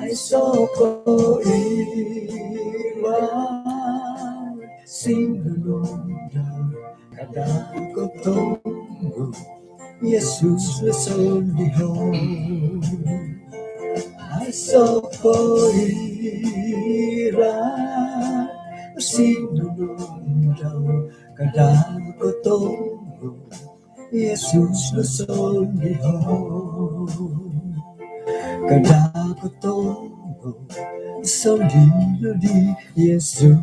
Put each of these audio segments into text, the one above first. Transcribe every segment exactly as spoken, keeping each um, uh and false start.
Aiso' ko iwal sinunung dau, kada' ko tonggo Yesus no sondihon. Aiso' ko iwal sinunung dau, kada' ko tonggo Yesus no sondihon. Kada' ko tonggo sondihon di Yesus.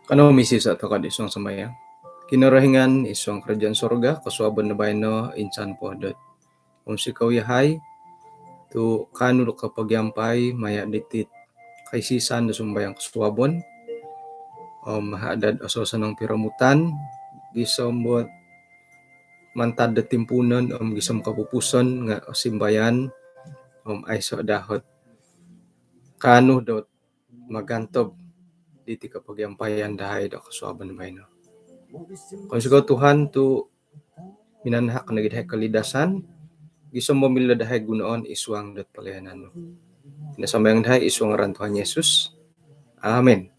Kanou misisa' toko' id suang sambayang. Kinorohingan id suang karajaan surga, kosuabon do baino insan po dot kounsikou iyahai tu' kaanu do kopogiampai maya' diti kaisisan do sumbayang kosuabon. Om mahadad ososonong piromutan gisom dot mantad do timpuunon om gisom kopupuson nga' osimbayan om aiso' dahot kaanu dot magantob diti kopogiampayan dahai do kosuabon baino. Kounsikou Tuhan tu' minanahak nogi' dahai kolidasan gisom do milo dahai gunoon id suang dot palayanan nu. Ino sambayang dahai id suang ngaran Tuhan Yesus. Amin.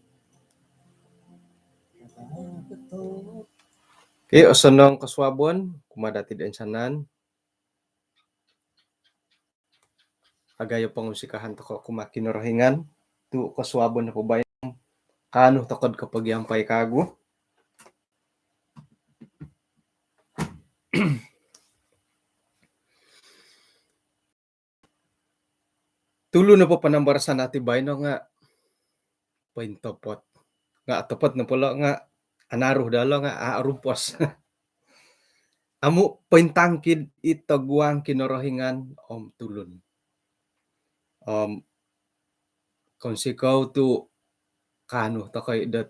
Okey, osonong kosuabon kumaa dati' do insanan. Agayo pongunsikahan toko' kumaa Kinorohingan tu' kosuabon nopo baino kaanu toko'd kopogiampai kagu. Tulu nopo panambarasan dati' baino nga' pointopot. Nga' otopot nopo lo' nga' anaru daa lo' nga' a' orumpos. Amu' pointangkid i toguang Kinorohingan om tulun. Om kounsikou tu' kaanu toko' i dot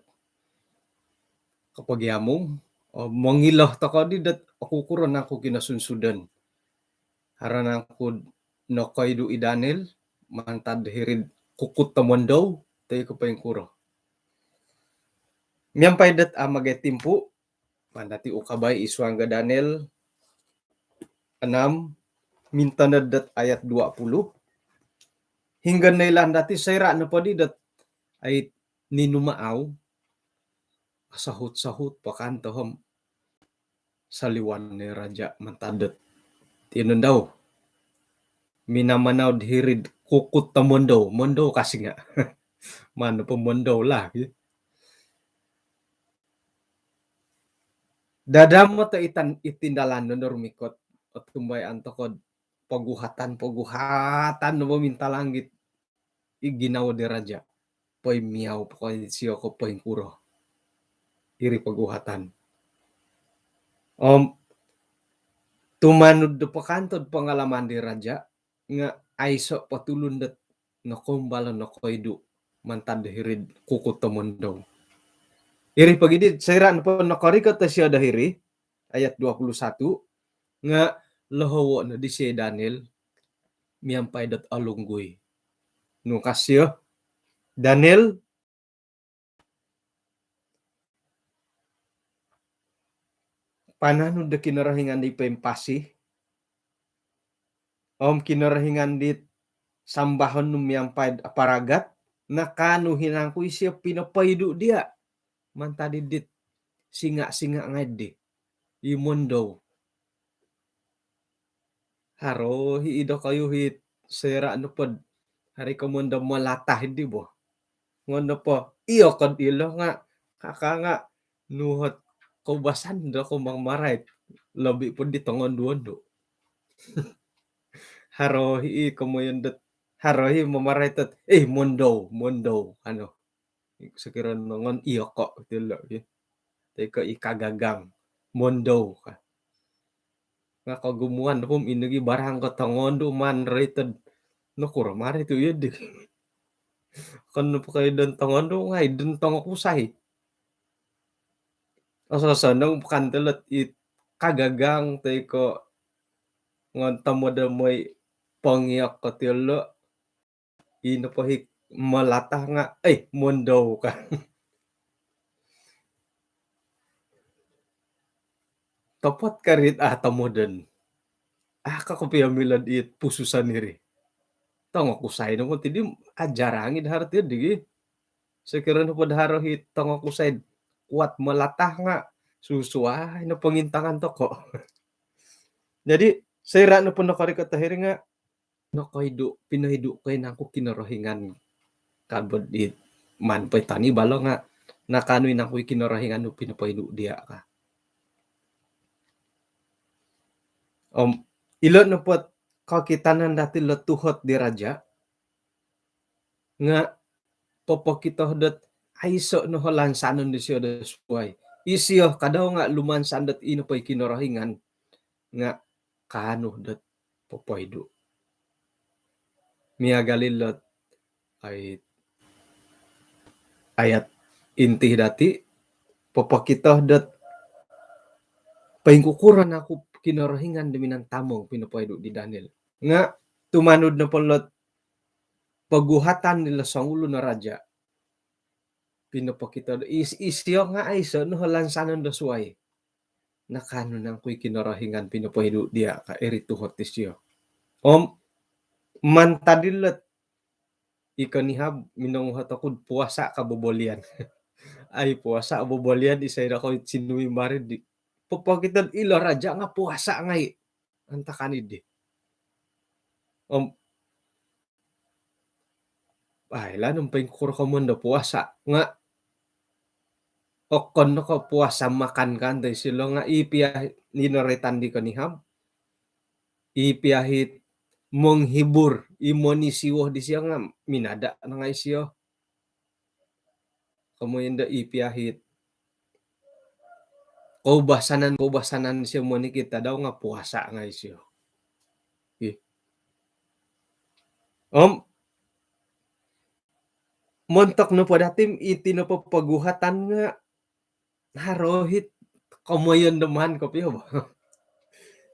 kopogiamung om mongilo toko' di dot okukuro nangku kinosunsudon. Haro nangku'd nokoidu' i Daniel mantad hiri'd kukut tomondou toi ko' poingkuro. Miampai dot a' magai timpu, maan dati' ukabai id suang ga Daniel enam, mintonod dot ayat dua puluh. Hinggo noilaan dati' soira' nopo di dot ai ninumaau, asahut-sahut po kan tohom saliwan ni raja' mantad dot tinundau. Minamanau'd hiri'd kukut tomondou, mondou kasi nga'. Maan nopo mondou lah, ki. Dadam oto itan, i tindalan nondo rumikot, otumbayaan toko'd poguhatan-poguhatan nopo mintalanggit i ginawo di raja'. Poimiau po ko' isio ko' poingkuro. Iri poguhatan. Om tumanud do pokanto'd pangalaman di raja' nga' aiso' po tulun dot nokoumbal nokoidu' mantad do hiri'd kukut tomondou. Iri pogi di soira' nopo nokorikot isio do hiri, ayat dua puluh satu, nga' lohowo' no disio i Daniel miampai dot olunggui. Nung ka sio, Daniel, pananud do Kinorohingan di poimpasi om Kinorohingan dit sambahon nu miampai'd aparagat, na kaanu hi nangku isio pinopoidu' diya' mantad id dit singa'-singa' ngai' di, i mondou. Haro hi i dokoyu hi soira' nopod haro i komon do malatah di bo. Ngon nopo iyo kod ilo nga' kaka nga' nuhot koubasan do ko mamarait, lobi' pod di tongondu-ondu. Haro hi i komoyon dot, haro hi mamarait dot, eh, mondou, mondou, anu. Sokiro nongon iyo ko' ti lo' ki. Toi ko' i kagagang, mondou ka. Nga' kogumuan nopo om ino gi barang ko tongondu maan roitod. Nokuro mari tu' iyo di. Okon nopo ko' idon tongondu nga' idon tongokusai. Ososonong bukan ti lo' i kagagang toi ko' ngon tomod do moi pongiok ko ti lo'. Ino po hi melatah nga, eh, mondou ka. Topot karit ah tomodon. Ah, ka kopio milod it pususan iri. Tongokusai no ti di ajar angin harti digi. Sekiranya pod haro hit tongokusai kuat melatah nga susuai no pengintangan toko. Jadi, soira no pun nokorikot hiri nga nokoidu, pinoidu ko inangku Kinorohingan kabod di man poi tani balo nga nakanu inangku Kinorohingan nu pinopoidu dia ka. Om ilo nopot kokitanan dati lo tuhot di raja nga popokito dot aiso no ho lansanon disio do suai. Isio kadau nga lumansan dot ino poi Kinorohingan nga kaanu dot popoidu. Miagal ilot ai ayat inti dati popokito dot poingkukuro naku Kinorohingan do minantamong pinopoidu di Daniel. Nga tumanud nopo lot poguhatan dilo songulun o raja. Pinopokito do is, isio nga aiso no ho lansanon do suai. Nakanu nangku i Kinorohingan pinopoidu dia ka iri tuhot isio. Om mantad ilot i konihab minonguhot oku do puasa ka bobolian. Ai puasa bobolian isai do koi sinui marid di. Popokito ilo raja nga puasa ngai. Antakan idi. Om ai lah no poingkuro komon do puasa nga okon no ko puasa makan kan do isilo nga i pia ninoritan di konihab. I pia hit menghibur i monisiwo disio nga minada no ngai sio. Komoyon do i pia hit koubasanan, koubasanan sio monikid tadau nga puasa ngai sio. Ih. Om montok nopo dati iti nopo poguhatan nga haro hit komoyon do maan kopio bo.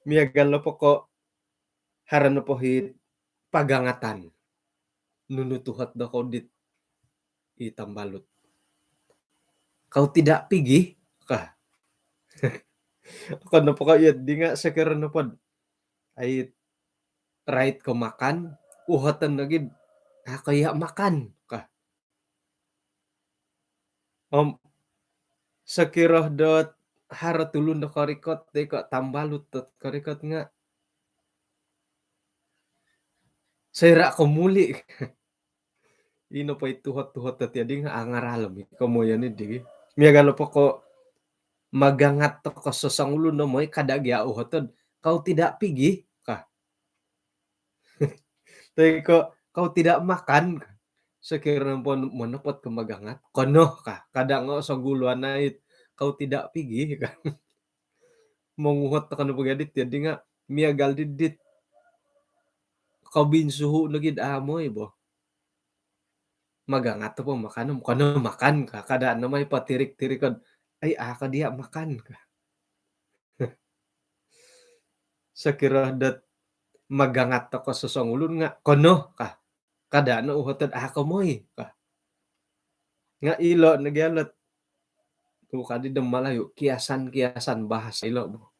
Miagal nopo ko haro nopo hit pagangatan. Nunu tuhot do kau dit i tambalut. Kau tidak pigi kah? Okon nopo ko iyo di nga sekiranya pod ai rait ko makan, uhoton lagi, ah, kau iya makan kah? Om sekira dot haro tulun do korikot, toi ko tambalut dot korikot nga soira ko muli. Ino poi tuhot-tuhot dot iyo di nga angaralom i komoyon i di. Miagal nopo ko magangat toko sosongulun do moi kada gia uhoton, kau tidak pigi kah? Toi ko kau tidak makan kah? Sekiranya pun monopot ko magangat, kono kah? Kada ngo soguluan ait, kau tidak pigi kah? Monguhot toko nopo gadit iyo di nga miagal didit kobinsuhu no gid amoi bo. Magangat po makan, kono makan kah? Kada no mai patirik-tirik kod, ai, ah, ka dia makan kah? Sekira dot magangat toko sosongulun nga kono kah? Kada no uhoton, ah, komoi kah? Nga ilo no gia lot tu kadi do Malayu, kiasan-kiasan bahasa ilo bo.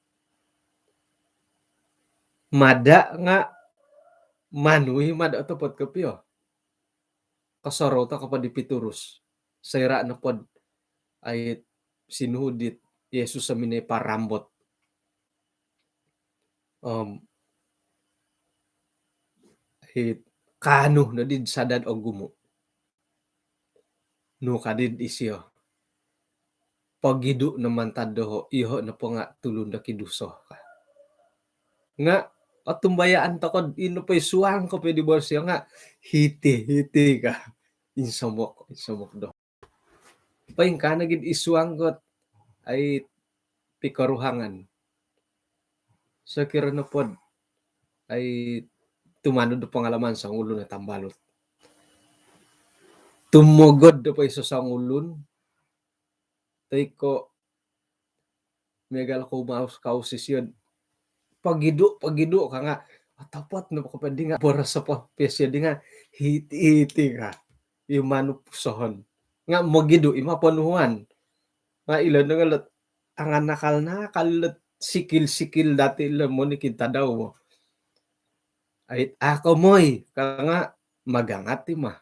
Mada nga manui mada otopot kopio. Kosorou toko po di Pitrus. Soira nopod ai sinuhu dit Yesus seminai parambot. Om hit kaanu no di sadad ogumu. Nu kadi disio, pogidu no mantad doho, iyoho nopo nga tulun do kiduso kah? Nga otumbayaan toko ino poi suang kopio di bosio nga hiti-hiti kah? Insomok, insomok do. Poingkaa no gid i suang kot ai pikoruhangan. Sekira nopod ai tumanud do pengalaman songulun o tambalut. Tumogod do poi sosongulun, toi ko miagal ko maus kaus isio, pogidu, pogidu ka nga otopot nopo kopio di nga boros po pia sio di nga hiti-hiti kah? i manu pusohon. Nga' mogidu' i ma ponuhuan. Nga' ilo no nga' lot angan nakal-nakal lot sikil-sikil dati' lo monikid tadau bo. Ait, a' komoi ka nga' magangat i ma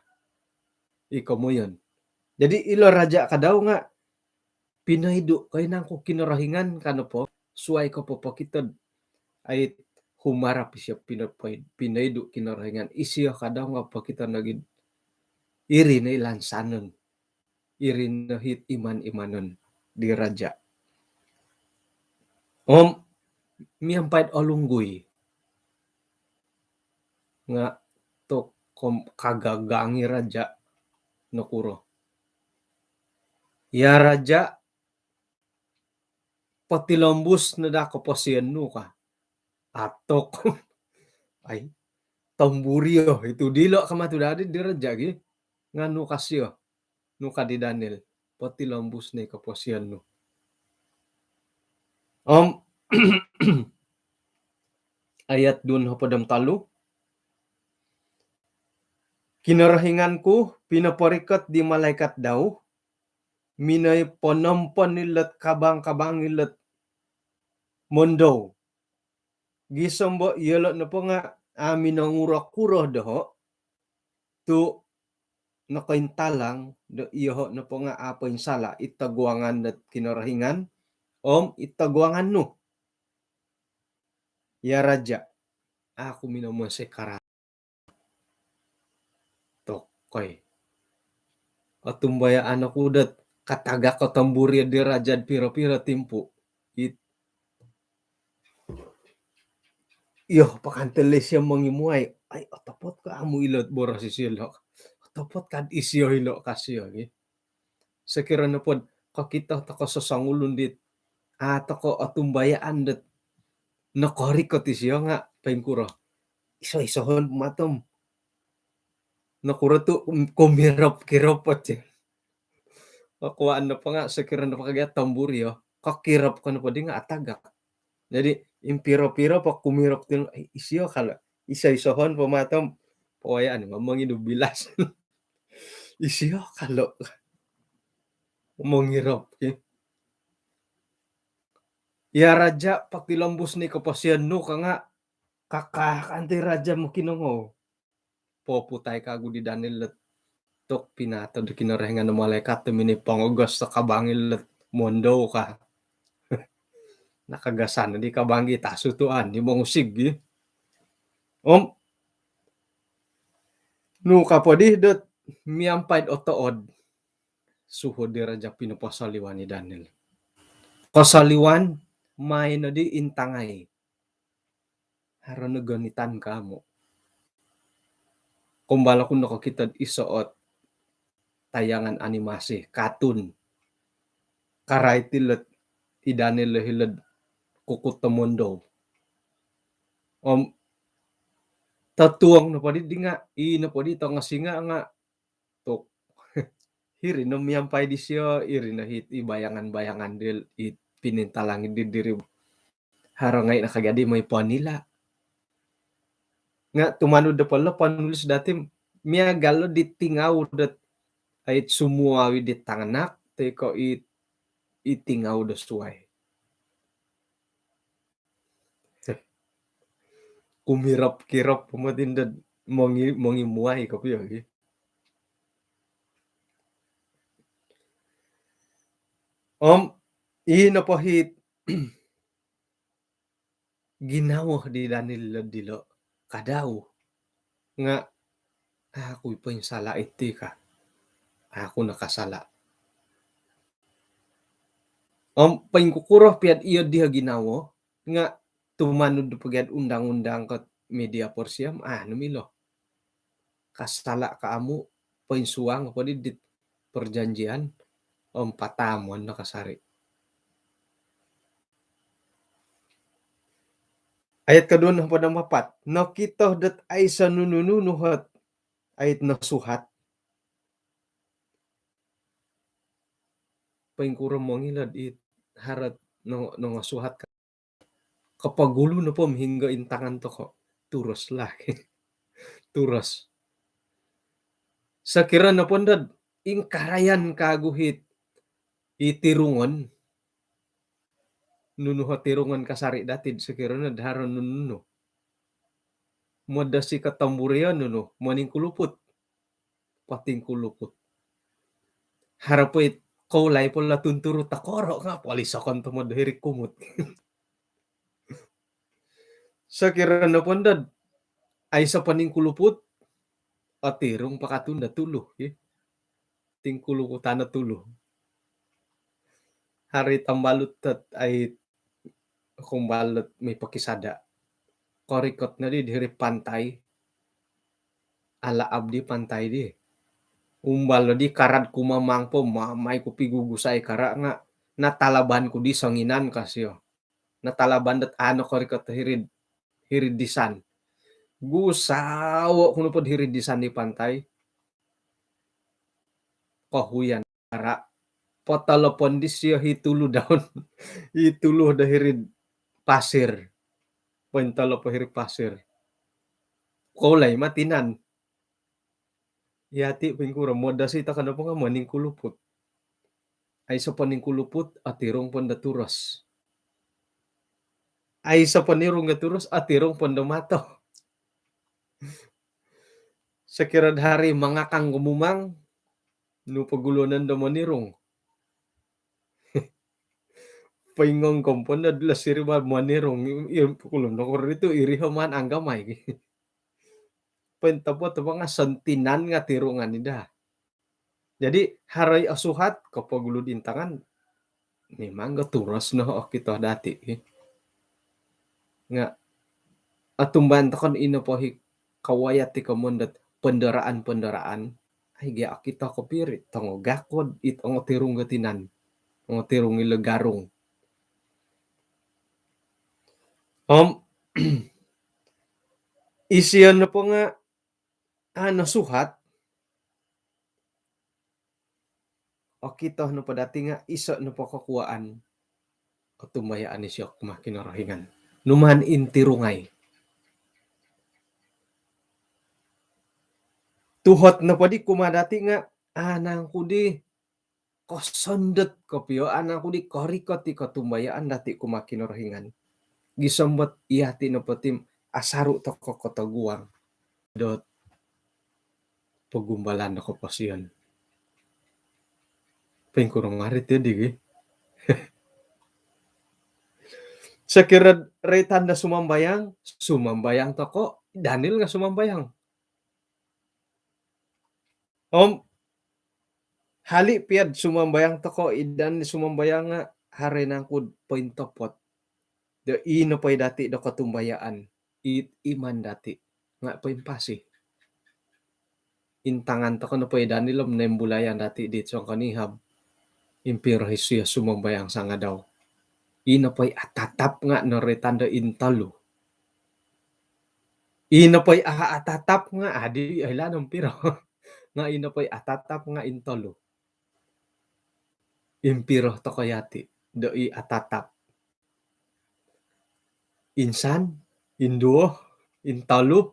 i komoyon. Jadi ilo raja' kadau nga' pinoidu' ko inangku Kinorohingan ka nopo, suwai ko popokitod ait humarap isio pino-, pinoidu' Kinorohingan, isio kadau nga' pokito nogi'd iri no i lansanon, iri no hit iman-imanon di raja'. Om miampai'd olunggui nga' tok kom kagagang i raja', nokuro. Ya raja', potilombus no daa koposion nu ka. Atok. Ai, tomburio itu dilo' ka matu dadi di raja' gi. Nga' nu ka sio, nu ka di Daniel, potilombus no i koposion nu. Om ayat duo nohopod om tolu, Kinorohingan ku pinoporikot di malaikat dau, minoi ponompon ilot kabang-kabang ilot mondou. Gisom bo iyolo' nopo nga' a' minonguro-kuro doho' tu' nokointalang do iyoho' nopo nga' a' poinsala' i toguangan dot Kinorohingan om i toguangan nu. Ya raja', a' ku minomonsoi kara- Tokoi. Otumbayaan oku dot katagak o tomburio di raja'd piro-piro timpu. It-, iyo, pakantil isio mongimuai. Ai, otopot ka amu' ilo boros isio lo'. Otopot kad isio ilo' ka sio gi. Sokiro nopod kokito toko' sosongulun dit a' toko' otumbayaan dot nokorikot isio nga' poingkuro. Iso-isohon po mato om. Nokuro tu' kumirop-kirop ot. Okuan nopo nga' sokiro nopo kagia tomburio, kokirop ko nopo di nga' atagak. Jadi impiro-piro po kumirop ti, isio kalo'. Iso-isohon po mato om. Poyaan, mongidu bilas. Isio kalo' mongirop ki. Ya raja', potilombus ni koposion nu ka nga' kaka kanti raja' mokinongou. Poputai kagu di Daniel dot tok pinatod do Kinorohingan do malaikat do minoi pongogos do kabang ilot mondou ka. Nakagasan di kabang gi tasu tuan di mongusig gi. Om nu ka po di dot miampai'd otood, suhud di raja' pinoposoliwan i Daniel. Kosoliwan, main nodi intangai. Haro no gonitan ka amu'. Kombal oku nokokito'd iso ot tayangan animasi, kartun. Karait ilot i Daniel lo hilo'd kukut do mondou. Om totuong nopo di, di nga', i nopo di tongosinga' nga' tok. Hiri no miampai disio, iri no hit i bayangan-bayangan dil, i pinintalang di diri. Haro ngai' nakajadi moi ponila'. Nga' tumanud do polo ponulis dati, miagal lo di tingau dot ait sumuawi di tanganak, toi ko' i, i tingau do suai. Kumirop-kirop po moti dot mongi-, mongimuai kopio gi. Om i nopo hit ginawo di Daniel lo dilo' kadau nga' aku i poinsala' iti ka. Aku nakasala'. Om poingkukuro pia'd iyo diho ginawo nga' tumanud do pogia'd undang-undang kot media porsiam, anu milo. Kasala' ka amu', poinsuang po di dit perjanjian, om pataamon no kasari'. Ayat koduo nohopod om apat, nokito dot aiso' nunu-nunu hot ait nosuhat. Poingkuro mongilo'd it harot no-, nongosuhat ka. Kopogulu nopo om hinggo intangan toko'. Turos lah. Turos. Sokiro nopo dot ingkarayan kagu hiti tirungon, nunu ho tirungon kasari dati sokiro no do haro nunu. Modosi kotomburion nunu, moningkuluput. Potingkuluput. Haro po it koulai po lo tunturu tokoro nga polisokon tomod hiri kumut. Sokiro nopo dot aiso poningkuluput, otirung pakatun do tulu, ki. Tingkuluputan no tulu. Hari tambalut tot ai kumbalut mi pokisada. Korikot no di diri pantai. Ala abdi pantai di. Umbal di karad kumamang po, mamai ku pigugusai kara nga natalaban ku di songinan kasio. Natalaban dot ano korikot hirid, hirid disan. Gusawo ku nopo hirid disan di pantai. Kohuyan kara. Potolopon disio hi tulu daun. Hi tulu do hirid pasir. Pointolop hirid pasir. Koulai ma tinan. Yati poingkuro, modosi toko nopo nga moningkuluput. Aiso poningkuluput, otirung pon do turos. Aiso ponirung do turos, otirung pon do mato. Sokiro do hari mangakang gumumang, nu pogulunan do monirung. Poingongkom pon do dulas iri ba monirung. Iyo, pukulun nokor itu iri ho maan anggamai. Pointopot topo nga sontinan nga tirungan i da. Jadi haro i osuhat, kopogulu di intangan, mimang go turos no okito dati, ki. Nga otumbayaan toko no ino po hi kawayat ti komon dot ponderaan-ponderaan. Ai gia okito kopiri, tongo gakod, it ongo tirung go tinan. Ongo tirung ilo garung. Om isio nopo nga ano suhat, okito nopo dati nga iso nopo kokuaan, kotumbayaan isio kumaa Kinorohingan. Numaan intirungai. Tuhot nopo di kumaa dati nga, anang ku di kosondot kopio, anang ku di korikot i kotumbayaan dati kumaa Kinorohingan. Gisom dot iyati nopo ti asaru toko kotoguang dot pogumbalan do koposion. Poingkuro ngarit yo digi. Sokiro roitan do sumambayang, sumambayang toko, Daniel nga sumambayang. Om hali pia do sumambayang toko, i Daniel sumambayang nga haro nangku do pointopot. Do ino po i dati do kotumbayaan, it iman dati nga poimpasi. Intangan toko nopo i Daniel om noimbulayan dati di songkonihab. Impiro isio sumambayang sangadau. Ino po i atatap nga noroitan do intolu. Ino po i aha atatap nga adi oilaan om piro. Nga ino po i atatap nga intolu. Impiro toko yati do i atatap. Insan, induo, intolu.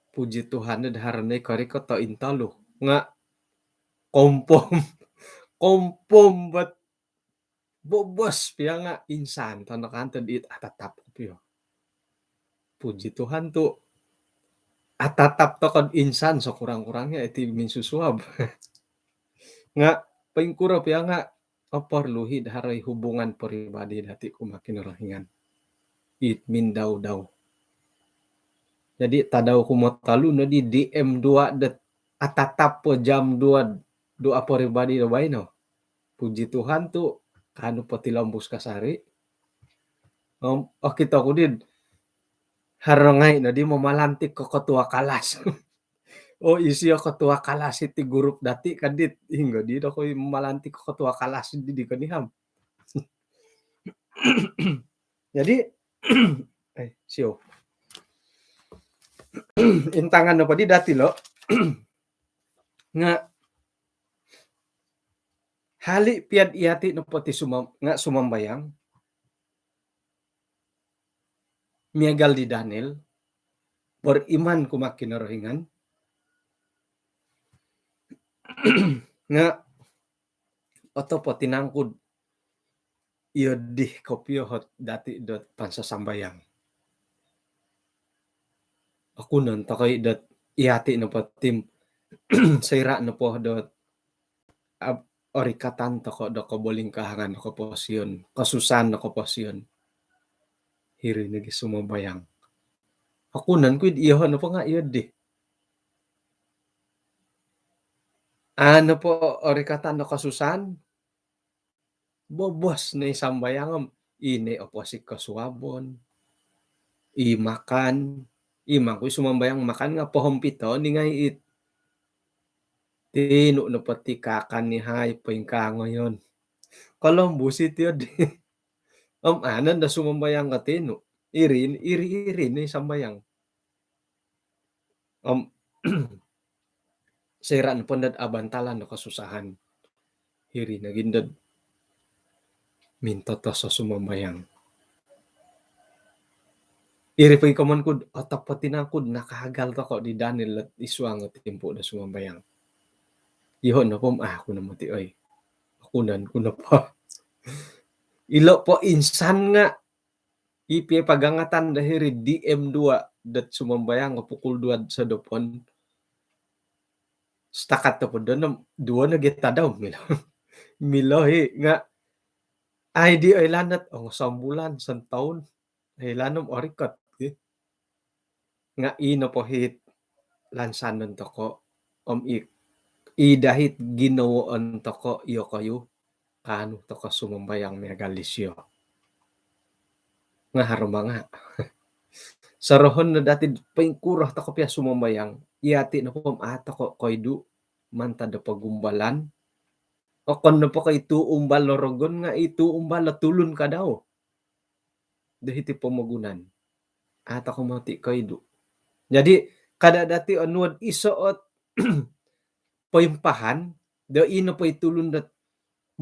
Puji Tuhan, do haro no i korikot o intolu. Nga kompom, kompom bat bobos pia nga insan, tonokan tu dit atatap pia. Puji Tuhan tu atatap toko do insan sekurang-kurangnya iti minsusuab. Nga poingkuro pia nga oporlu i do haro i hubungan peribadi dati kumaa Kinorohingan. It mindau-dau. Jadi tadau kumotolu no di D M dua dot atatap po jam dua doa peribadi do baino. Puji Tuhan tu kaanu potilombus kasari. Om okito ku di haro ngai no di mamalantik ko ketua kalas. Oh, isio ketua kalas iti grup dati kadit. Hinggo di do koi mamalantik ko ketua kalas di, di konihab. Jadi eh, sio. Intangan nopo di dati lo. Nga hali pia do iyati nopo ti sumam-, nga sumambayang. Miagal di Daniel, beriman kumaa Kinorohingan. Nga' otopot i nangku'd iyo dih kopio ot dati' dot pansasambayang. Okunon toko' i' dot iyati' nopo ti, soira' nopo dot orikatan toko' do kobolingkahangan do koposion, kosusaan do koposion, hiri nogi sumambayang. Okunon ku i'd iyoho' nopo nga' iyo dih. A' nopo orikatan do kosusaan, bobos no i sambayang om i no oposik kosuabon, i makan, i mangkui sumambayang makan nga' pohompito ni ngai' it. Tinu' nopo ti kaakan ni hai poingkaa ngoyon. Kolombus iti odi. Om anan da sumambayang ka tinu'. Iri, iri, iri ni sambayang. Om soira' nopo dot abantalan do kosusahan, hiri nogi dot mintotos o sumambayang. Iri pogi komon ku'd otopot i nangku'd nakaagal toko' di Daniel dot id suang o timpu' do sumambayang. Iyoho' nopo om a' ku no moti oi. Okunon ku nopo. Ilo' po insan nga' i pia pagangatan do hiri D M dua dot sumambayang ko pukul dua sodopon. Setakat topod do nom, duo nogi tadau milo. Milo i nga' ai di oilaan dot ongo sombulan, sontoun. Oilaan om orikot gi. Nga' i nopo hit lansanon toko' om i, i dahit ginowoon toko' iyokoyu, kaanu toko' sumambayang miagal disio. Nga' haro manga'. Sorohon no dati'd poingkuro toko' pia sumambayang, iyati' nopo om a' toko' koidu' mantad do pogumbalan. Okon nopo ko' i tuu umbal do rogon nga' i tuu umbal do tulun kadau do hiti pomogunan. A' toko' moti koidu'. Jadi kada' dati' onuo'd iso' ot poimpahan do ino po i tulun dot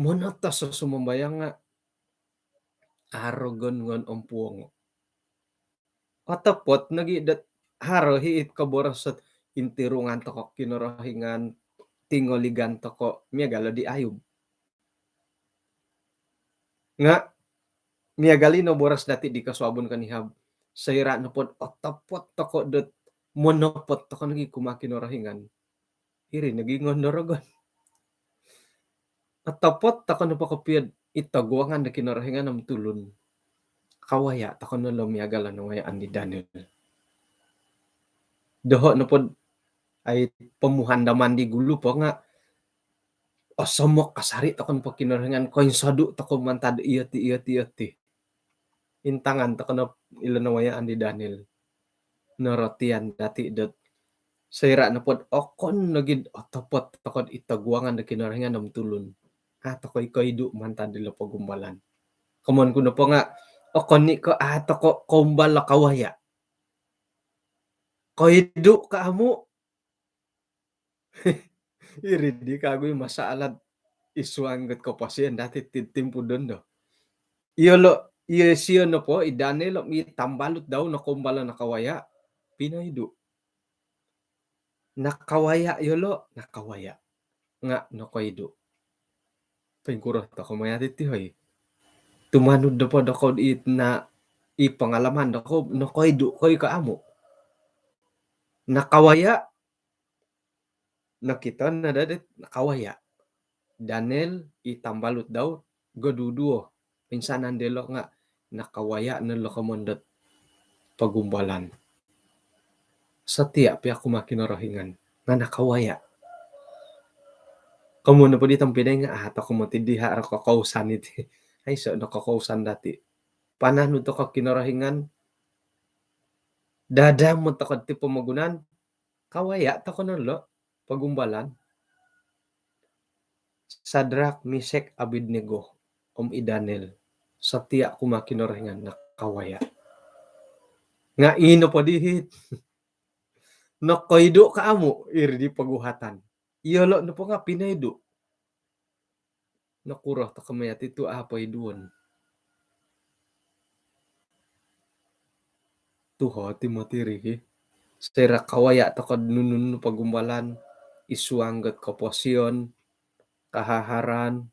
monotos o sumambayang nga' a' rogon ngon ompuongo'. Otopot nogi dot haro hi it koboros dot intirungan toko' Kinorohingan, tingoligan toko' miagal o di Ayub. Nga' miagal ino boros dati' di kosuabon konihab, soira' nopod otopot toko' dot monopot toko' nogi kumaa Kinorohingan, iri nogi ngon do rogon. Otopot toko' nopo kopio'd i toguangan do Kinorohingan om tulun, kawaya' toko' no lo miagal o nawayaan di Daniel. Doho' nopod ai pomuhandaman di gulu po nga' osomok kasari' toko' nopo Kinorohingan, koinsodu' toko' mantad iyo ti, iyo ti, iyo ti. Intangan toko' no ilo nawayaan di Daniel. Norotian dati' dot soira' nopod okon nogi'd otopot toko'd i toguangan do Kinorohingan om tulun, a' toko' i koidu' mantad dilo pogumbalan. Komon ku nopo nga' okon i' ko' a' toko' koumbal o kawaya'. Koidu' ko' amu', iri di kagu i masalah id suang dot koposion dati' ti, timpu dondo. Iyolo', iyo isio nopo i Daniel om i tambalut dau nokoumbal o nakawaya', pinoidu'. Nakawaya' iyolo', nakawaya'. Nga' nokoidu'. Poingkuro toko' maya' diti hoi. Tumanud nopo dokoyu i na, i pangalaman dokoyu, nokoidu' ko' i ko' amu'. Nakawaya', nokito no dadi nakawaya'. Daniel i tambalut dau, goduduo. Insanan dilo' nga' nakawaya' no lo komon dot pogumbalan. Sotia' pia kumaa Kinorohingan nga' nakawaya'. Komon nopo di tompinai nga' a' toko' moti diha' ro kokousan iti. Aiso' no kokousan dati'. Pananud toko' Kinorohingan, dadamot toko' ti pomogunan, kawaya' toko' no lo pogumbalan. Sadrak, Misak, Abednego om i Daniel sotia' kumaa Kinorohingan, nakawaya'. Nga' ino po dihit, nokoidu' ko' amu', iri di poguhatan. Iyolo' nopo nga' pinoidu'. Nokuro toko' maya' ti tu' a' poiduon? Tuho ti moti ri ki. Soira' kawaya' toko'd nunu-nunu pogumbalan, id suang dot koposion, kahaharan,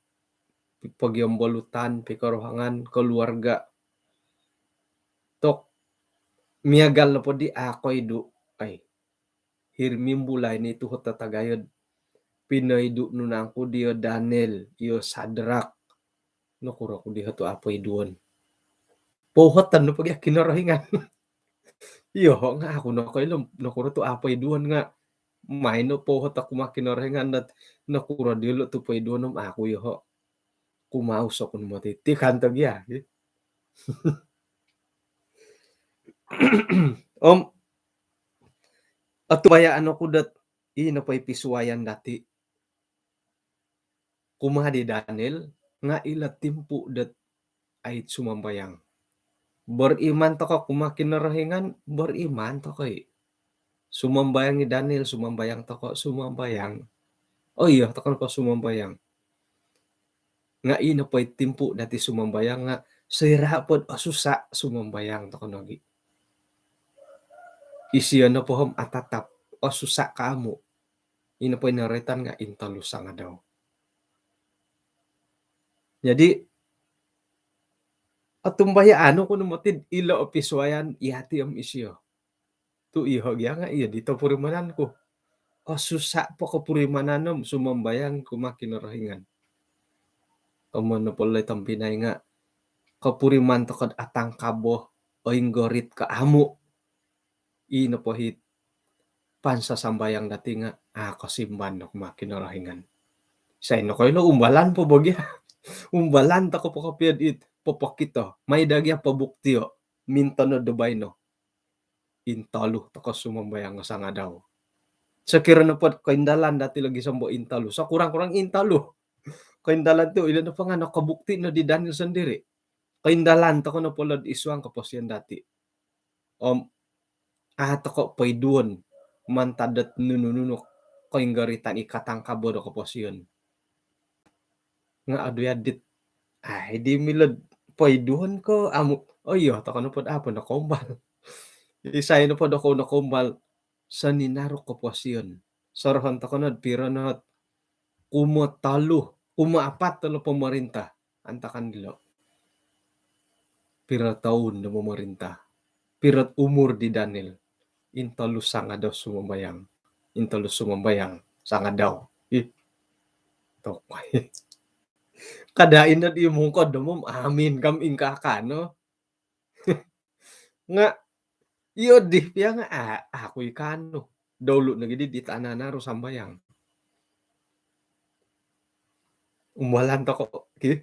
pogiombolutan, pikoruhangan, koluarga. Tu' miagal nopo di a' koidu', ai, hiri mimbulai ni tuhot do tagayo dot pinoidu' nu nangku diyo Daniel, iyo Sadrak. Nokuro ku diyo tu' a' poiduon? Pouhoton nu pogi' Kinorohingan. Iyoho' nga' aku nokoilo nokuro tu' a' poiduon nga' maino pouhot aku ma Kinorohingan dot nokuro diyolo' tu' poiduon om aku iyoho'. Kumaus oku no moti ti kan to gia. Om otumbayaan oku dot ii nopo i pisuayan dati' kumaa di Daniel nga' ilo timpu dot ai sumambayang. Beriman toko' kumaa Kinorohingan, beriman toko' i'. Sumambayang i Daniel, sumambayang toko', sumambayang. Oo, iyo, toko' nopo sumambayang. Nga' ii nopo i timpu dati' sumambayang nga' soira' pod osusa' sumambayang toko' nogi'. Isio nopo om atatap, osusa' ko amu'. Ii nopo i noroitan nga' intolu sangadau. Jadi, otumbayaan oku no moti ilo o pisuayan iyati' om isio. Tu' iyoho' gia nga' iyo di topurimanan ku. Osusa' po kopurimanan om sumambayang kumaa Kinorohingan. Om nopo lo i tompinai nga' kopuriman toko' dot atangkabo, oinggorit ko amu'. Ii nopo i pansasambayang dati' nga' a' kosimban no kumaa Kinorohingan. Isai nokoilo umbalan po bo gia. Umbalan toko' po kopio dit popokito. Mai daa gia pobuktio'. Mintonod do baino. Intolu toko' sumambayang sangadau. Sokiro nopo dot koindalan dati' logi sombo intolu. Sokurang-kurang intolu. Koindalan tu' ilo nopo nga' nokobukti no di Daniel sondiri'. Koindalan toko' nopo lo dot id suang koposion dati'. Om a' toko' poiduon mantad dot nunu-nunu koinggoritan i katangkabo do koposion. Nga' adu yadit. Ai, di milo'd poiduon ko amu'. Oo, iyo, toko' nopo dot a' po nokoumbal. Isai nopo dot kou nokoumbal, soninaru koposion. Sorohon toko' nod piro not kumotolu, kumaapat tolo pemerintah. Antakan dilo'. Piro toun do memerintah. Piro umur di Daniel. Intolu sangadau sumambayang. Intolu sumambayang sangadau. Ih. Tok. Kada ino di mungkod do mom amin kam ingkaa kano. Nga' iyo di pia nga' a' aku i kano. Dulu nogi di, di tana naru sambayang. Umbalan toko' ki.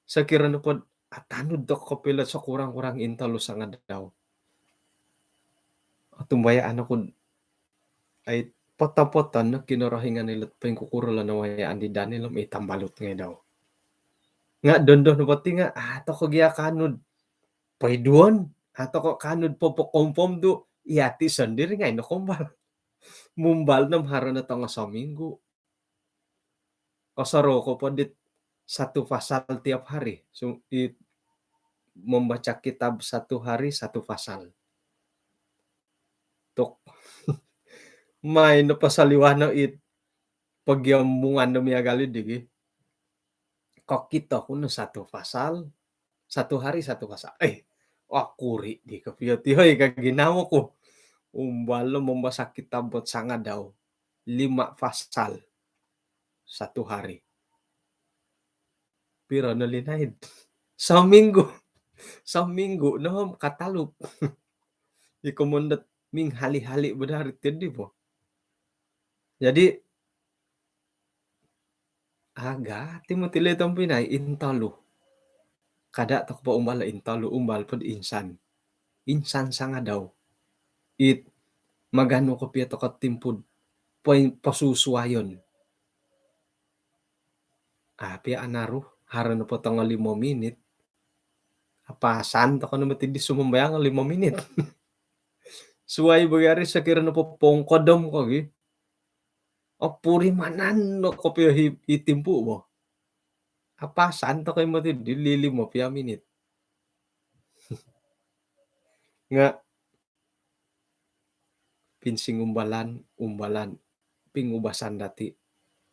Sokiro nopo dot atanud toko' kopio lo sokurang-kurang intolu sangadau. Otumbayaan oku dot ai poto-poto no Kinorohingan ilo dot poingkukuro lo nawayaan di Daniel om i tambalut ngai' dau. Nga' dondo nopo ti nga' a' toko' gia kanud poiduon, a' toko' kanud popokompom tu' iyati' sondiri' ngai' nokoumbal. Mumbal no om haro no tongo sominggu. Osorou ko po dit satu pasal tiap hari. Su-, i, membaca kitab satu hari satu pasal. Tok. Mai no pasal iwano it pogiombungan do miagal i digi. Kokito ku no satu pasal, satu hari satu pasal. Eh, okuri' di kopio ti hoi ka ginawo ku. Umbal lo mambasa kitab dot sangadau. Lima pasal. Satu hari. Piro no linaid? Sominggu. Sominggu no katalup. Iko mondot minghali-hali bo dari tidi po. Jadi, aga ti moti lo i tompinai intolu. Kada' toko' po umbal intolu, umbal pod insan. Insan sangadau. It maganu kopio toko' timpu dot poin posusuayon. A' pia anaru, haro nopo tongo limo minit. Apasan toko' no moti di sumambayang limo minit. Suwai bo gari sokiro nopo pongkodom ko gi. Opurimanan no kopio i, i timpu bo. Apasan toko' i moti di lilimo pia minit. Nga' pinsing umbalan, umbalan. pingubasan dati'.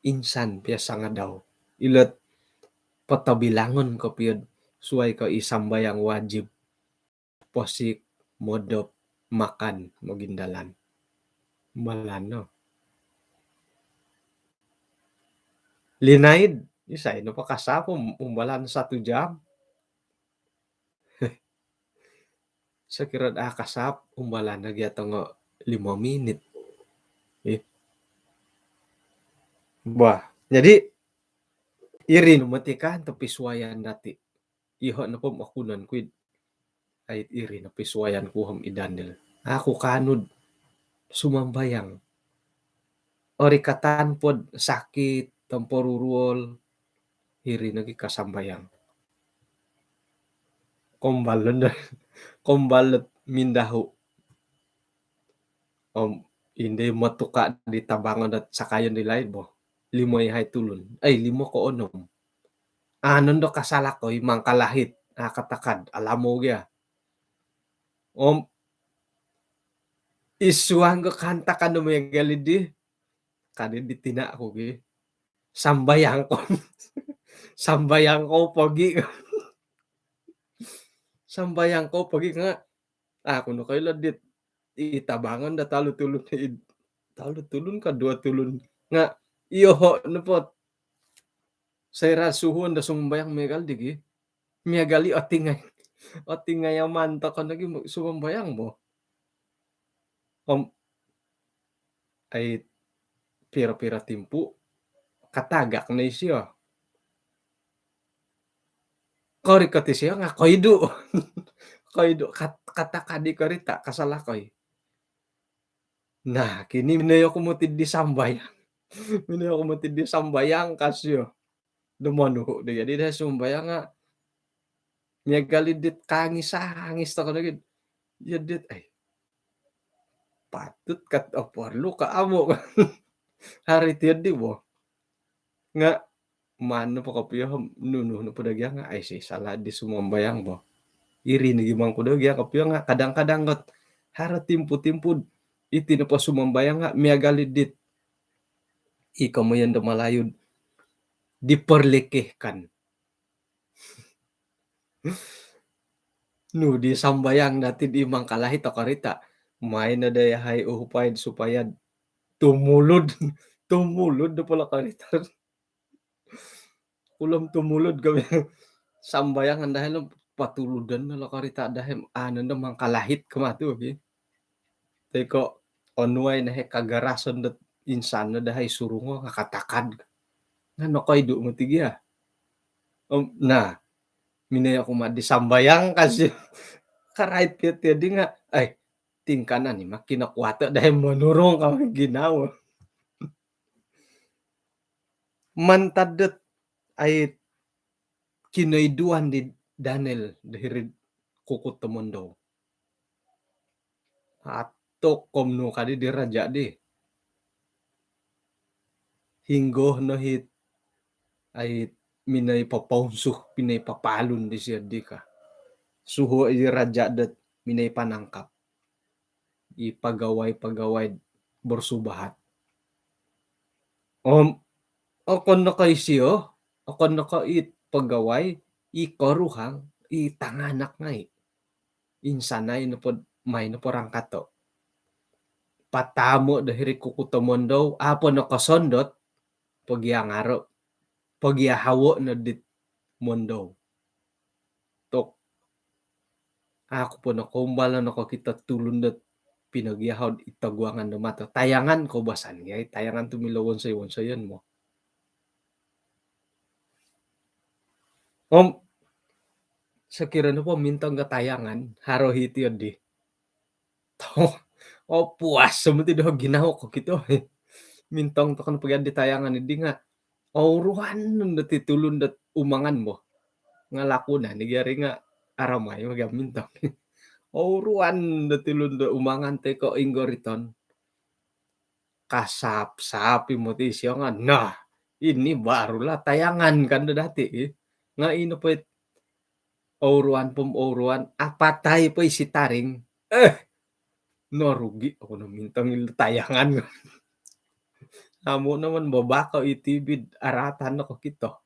Insan pia sangadau. Ilo't potobilangon kopio'd suwai ko' i sambayang wajib, posik, modop, makan, mogindalan. Umbalan no. Linaid, isai nopo kasap um-, umbalan satu jam. Sokiro a' kasap, umbalan nogi ato ngo limo minit. Eh. Bah, jadi iri no moti kan tu pisuwayan dati'. Iyoho' nopo okunon ku id, ai, iri no pisuwayan ku om i Daniel. Aku kaanu'd sumambayang. Orikatan pod sakit, tomporuruol, iri nogi kasambayang. Kombal no, kombal no mindahu. Om indi motuka' di tabangon dot sakayon di laid bo. Limo iyahai tulun. Ai, limo ko onom. A' nondo kasalakoi mangkalahit. A' katakad, alamou gia. Om isuang ko kaantakan do miagal iddi. Kadi di tina' ku gi. Sambayang ko. Sambayang ko pogi. Sambayang ko pogi nga'. Aku nokoilo dit i tabangon do tolu tulun, i tolu tulun ka duo tulun. Nga' iyoho' nopo soira' suhuon do sumambayang miagal di gi. Miagal i otingai. Otingayaman toko nogi sumambayang bo. Om ai piro-piro timpu katagak no isio. Korikot isio nga' koidu'. Koidu' kat-, katakad i korita', kasalakoi. Nah, kini minoi oku moti di sambayang. Minoi oku moti di sambayang ka sio. Do monuhu' di jadi dahai sumambayang nga' miagal i dit kaangis-angis toko nogi. Iyo dit, ai. Patut kat oporlu ka amu'. Hari tiyo di bo. Nga' maan nopo kopio, nunu nopo do gia nga' ai, si sala' di sumambayang bo. Iri nogi mangku do gia kopio nga' kadang-kadang got haro timpu-timpu iti nopo sumambayang nga' miagal i dit i komoyon do Malayu'd diperlekehkan. Nu di sambayang dati' di mangkalahit o karita'. Main ada yahai uhupai supaya tumulud. Tumulud do pala karita'. Ulom tumulud kami. Sambayang andahai lo patuludan lo karita' dahai. Anu ndo mangkalahit kama tu gi. Toi ko' onuai nahai kagarasan dot insan no dahai surungo nga' katakad. Nga' nokoidu' moti gia. Om, nah, minoi oku ma di sambayang kasi. Karait tiyo-tiyo di nga', ai, tingkanan ni makin kuat dahai monurung kami ginawo. Mantad dot ai kinoiduan di Daniel do hiri'd kukut tomondou. Atok om nu kadi di raja' di. Hinggo no hit ai minoi papaunsuh, minoi papaalun disio di ka. Suhuo' i raja' dot minoi panangkap i pagawai-pagawai bersubahat. Om okon no ko' isio, okon no ko' i pagawai, i koruhang, i tanganak ngai'. Insan nai' nopo, mai nopo rangkato'. Patamo' do hiri' kukut tomondou, apo no kosondot, pogiangaro', pogiahawo' no dit mondou. Tok. Aku po nokoumbal no nokokito tulun dot pinogiahod i toguangan do mato. Tayangan koubasan gi ai, tayangan tu milo wonsoi-wonsoyon mo. Om sokiro nopo mintong ka tayangan, haro hiti oddi. Toh, opuas moti do ginawo kokito. Mintong tokon pogi di tayangan iddi nga' ouruan no dati tulun dot umangan bo. Nga' lakunan i gari nga' aramai magi mintong. Ouruan dati tulun dot umangan toi ko' inggoriton. Kasap-sap i moti isio nga'. Nah, ini barulah tayangan kan do dati i. Nga' ino po it ouruan pom ouruan, apatai po isi taring. Eh, norugi' oku no mintong ilo tayangan. Amu' no man bobako' iti bid aratan no kokito.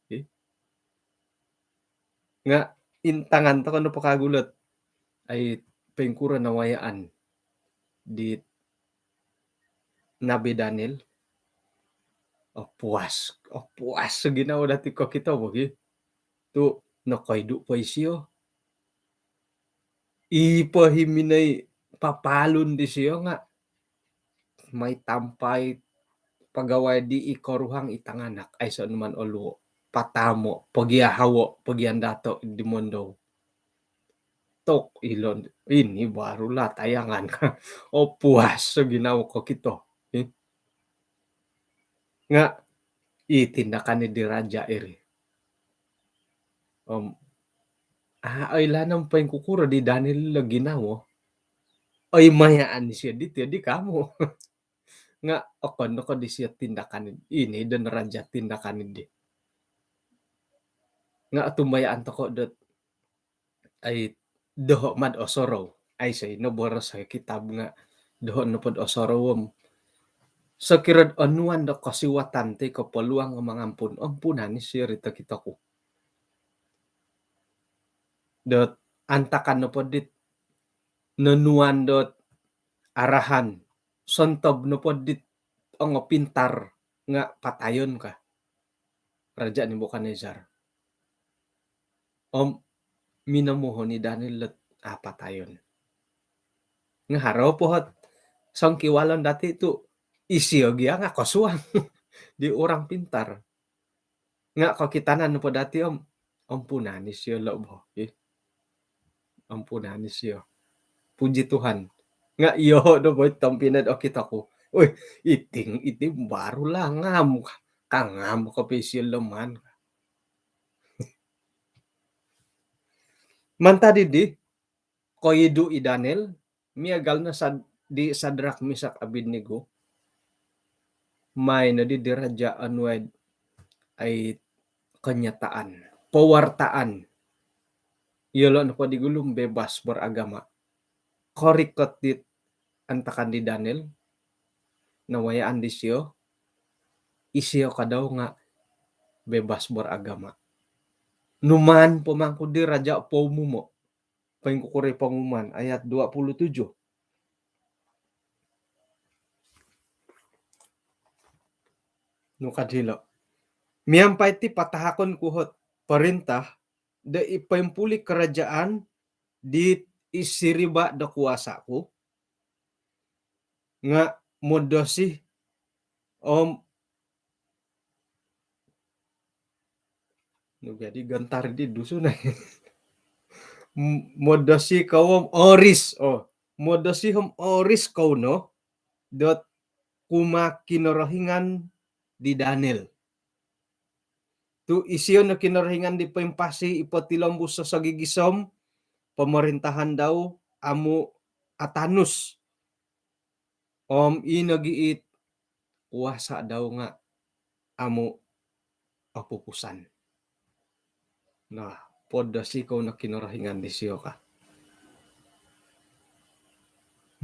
Nga' intangan toko' nopo kagu lot ai poingkuro nawayaan di Nabi Daniel. Opuas, opuas ginawo dati' kokito bo gi. Tu' nokoidu' po isio. I po hi minoi papalun disio nga' mai tampai pagawai di i koruhang i tanganak, aiso' numan oluo', patamo', pogiahawo', pogiandato' di mondou. Tok ilo, ini barulah tayangan. Opuas ginawo kokito. Nga' i tindakan di raja' iri. Om a' oilaan om poingkukuro di Daniel lo ginawo. Oi mayaan isio diti di kamu. Nga' okon no ko disio tindakan ini don raja' tindakan di. Nga' otumbayaan toko' dot ai doho' mad osorou. Aiso ino boros oi kitab nga' doho' nopod osorou om sokiro'd onuan do kosiwatan ti ko peluang mangampun, ampunan isio ri tokito ku. Dot antakan nopo dit nonuan dot arahan, sontob nopo dit ongo pintar nga' patayon ka Raja' Nebukadnezar. Om minomohon i Daniel lot a' patayon. Nga' haro po hot songkiwalon dati' tu' isio gia nga' kosuang di orang pintar. Nga' kokitanan nopo dati' om ampunan isio lo' bo. Ampunan isio. Puji Tuhan. Nga' iyoho' do bo i tompinai okito ku. Oi, iti, iti barulah ngam. Kangam kopi isio lo' man. Mantad di koidu' i Daniel miagal no sad- di Sadrak, Mesak, Abednego, mai nodi di raja' onuai ai kenyataan, pewartaan. Iyolo' nopo di gulu bebas beragama. Korikot dit antakan di Daniel, nawayaan disio, isio kadau nga' bebas beragama. Numaan po mangku di raja' poumumo'. Poingkukuro i pengumuman, ayat dua puluh tujuh. Nu ka dilo'. Miampai ti patahakon ku hot perintah do i poimpuli' kerajaan di i siriba' do kuasa' ku nga' modosi om nu jadi gentar di Dusun ai. M- modosi kou om oris. Oh, modosi om oris kou no dot kumaa Kinorohingan di Daniel. Tu' isio no Kinorohingan di poimpasi i potilombus sosogigisom, pomorintahan dau amu' atanus. Om ino gi it kuasa' dau nga' amu' opupusan. Nah, podosi kou no Kinorohingan disio ka.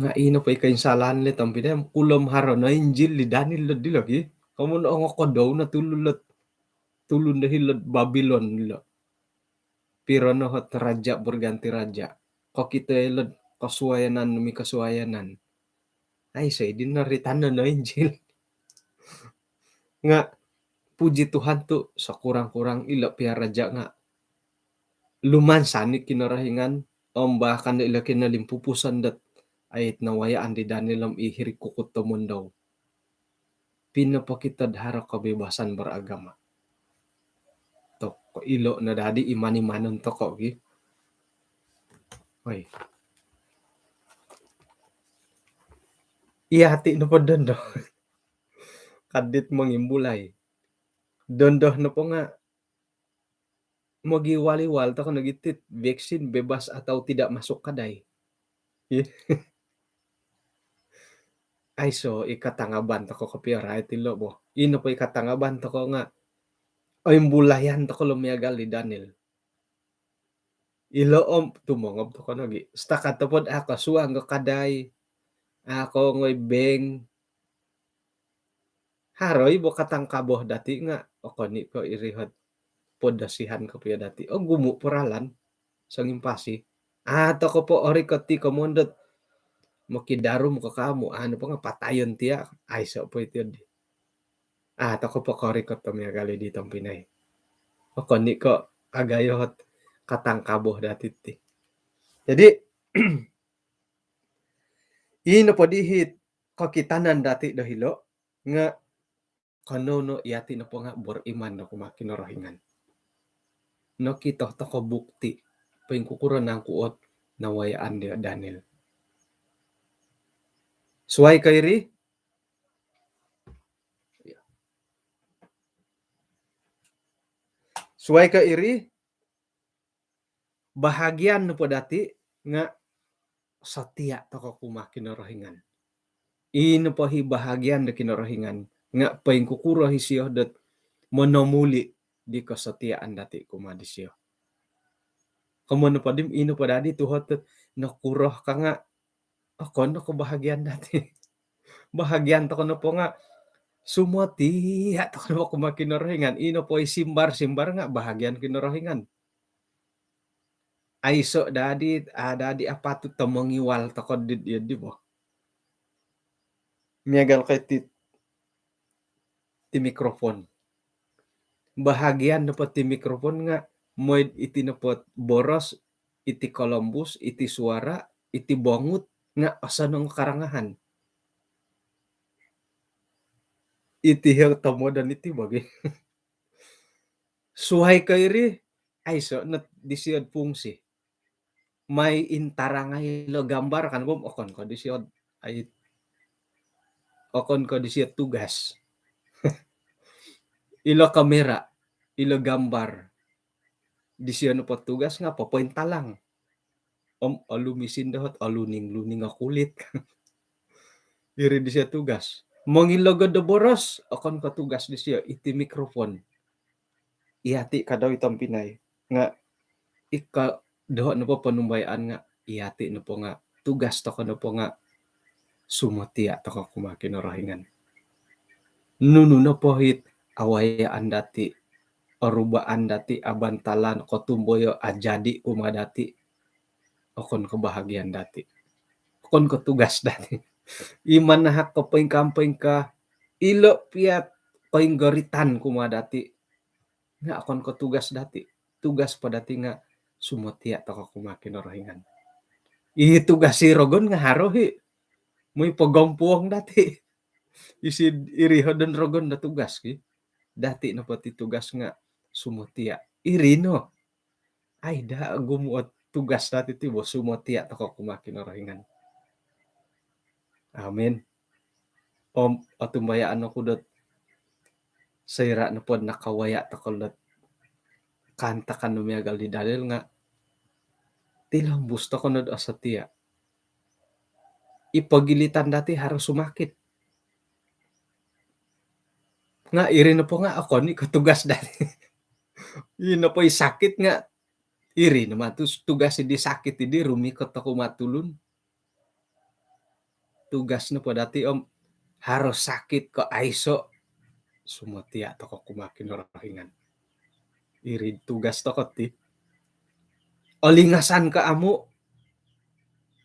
Nga' ino po i koinsalaan le tompinai, kulom haro no Injil di Daniel lo dilo gi. Komoyon ongokodou no tulun lo, tulun do hilo'd Babilon lo. Piro no hot raja' berganti raja'. Kokito ilo'd kosuayanan demi kosuayanan. Aiso i di noroitan no Injil. Nga' puji Tuhan tu' sekurang-kurang ilo pia raja' nga' lumansan i Kinorohingan om bahkan ilo kinolimpupuson dot ai nawayaan di Daniel om i hiri' kukut tomon dau. Pinopokito'd haro kebebasan beragama. Toko' ilo' no dadi iman-imanon toko' gi. Oi. Iya ati' nopo dondo. Kadit mongimbulai. Dondo nopo nga' mogiwal-iwal toko' no gi tit vaksin bebas atau tidak masuk kadai. Aiso i katangaban toko' kopio rai tilo' bo. Ino po i katangaban toko' nga' oimbulayan toko' lo miagal di Daniel. Ilo' om tumongob toko' no gi. Setakat topod a' kosuang kadai, a' koongoi bank, Haro i bo katangkaboh dati' nga' okon i' ko' iri hot podosihan kopio dati'. Ogumu' po ralan songimpasi. Aa toko' po orikot ti komon dot mokidarum ko kamu, anu po nga' patayon tiya', aiso' po iti oddi. Aa toko' po korikot do miagal i di tompinai. Okon i' ko' agayo hot katangkaboh dati' ti. Jadi' ii nopo di hit kokitanan dati' do hilo' nga' kanou no iyati' nopo nga' beriman do kumaa Kinorohingan. Nokito toko' bukti' poingkukuro nangku ot nawayaan diya' Daniel. Suwai ko iri, suwai ko iri, bahagian nopo dati' nga' sotia' toko' kumaa Kinorohingan. Ii nopo hi bahagian do Kinorohingan nga' poingkukuro hi siyo dot monomuli' di kosotiaan dati' kumaa di siyo. Komo nopo di, ii nopo dadi tuhot dot nokuro ka nga' okon no ko' bahagian dati'. Bahagian toko' nopo nga' sumotia' toko' nopo kumaa Kinorohingan. Ii nopo i simbar-simbar nga' bahagian Kinorohingan. Aiso' dadi, aa dadi apatut do mongiwal toko' di, di, di bo. Miagal ko iti ti mikrofon. Bahagian nopo ti mikrofon nga' moi'd iti nopo boros, iti kolombus, iti suara, iti bongut nga' osonong karangahan. Iti hot tomodon iti bagi. Suwai ko iri, aiso' no di siyo'd fungsi. Mai intarangai ilo gambar kan, bom, okon ko' di siyo'd ai, okon ko' di siyo'd tugas. Ilo kamera, ilo gambar, di siyo nopo tugas nga' popointalang. Om olumis indo hot oluning-luning o kulit. Iri di siyo tugas. Mongilogod do boros, okon ko' tugas di siyo, iti mikrofon. Iyati' kadau i tompinai nga' iko doho' nopo ponumbayaan nga' iyati' nopo nga' tugas toko' nopo nga' sumotia' toko' kumaa Kinorohingan. Nunu nopo hit awayaan dati', orubaan dati', abantalan, kotumboyo, ajadi' kumaa dati', okon ko' bahagian dati'. Okon ko' tugas dati'. I manahak ko' poingkaa-poingkaa, ilo' piya't koinggoritan kumaa dati' nga' okon ko' tugas dati'. Tugas po dati' nga' sumotia' toko' kumaa Kinorohingan. I tugas i rogon nga' haro hi. Moi pogompuong dati'. Isi iri hodon rogon do tugas ki. Dati' nopo ti tugas nga' sumotia'. Iri no. Ai daa ogumu' ot tugas dati' ti bo, sumotia' toko' kumaa Kinorohingan. Amin. Om otumbayaan oku dot soira' nopod nakawaya' toko' dot kaantakan do miagal di Daniel nga' tilombus toko' nod osotia'. I pogilitan dati' haro sumakit. Nga' iri nopo nga' okon i' ko' tugas dati'. Ii nopo i sakit nga' iri no ma tu tugas di sakit di rumikot toko' ma tulun. Tugas nopo dati' om haro sakit ko' aiso', sumotia' toko' kumaa Kinorohingan. Iri tugas toko' ti. Olingasan ko' amu',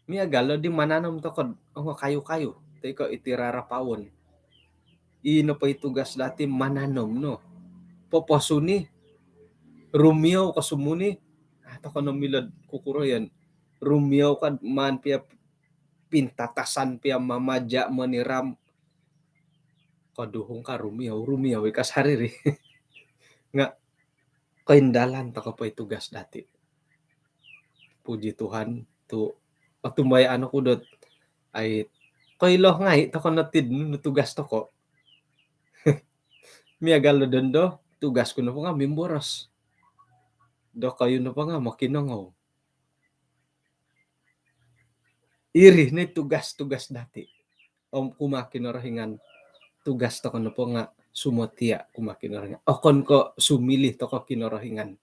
miagal o di mananom toko'd ongo kayu-kayu toi ko' iti rarapawon. Ii nopo i tugas dati' mananom no. Poposuni, rumiau ko sumuni, aa toko' no milo'd kukuroyon. Rumiau kad maan piya pintatasan, piya mamaja', moniram. Koduhung ka rumiau, rumiau i' ka sariri. Nga' koindalan toko' po i tugas dati'. Puji Tuhan tu' otumbayaan oku dot ai koilo ngai' toko' no tid nunu tugas toko'. Miagal do dondo, tugas ku nopo nga' mimboros. Dokoyu nopo nga' mokinongou. Iri ni tugas-tugas dati'. Om kumaa Kinorohingan, tugas toko' nopo nga' sumotia' kumaa Kinorohingan. Okon ko' sumilih toko' Kinorohingan.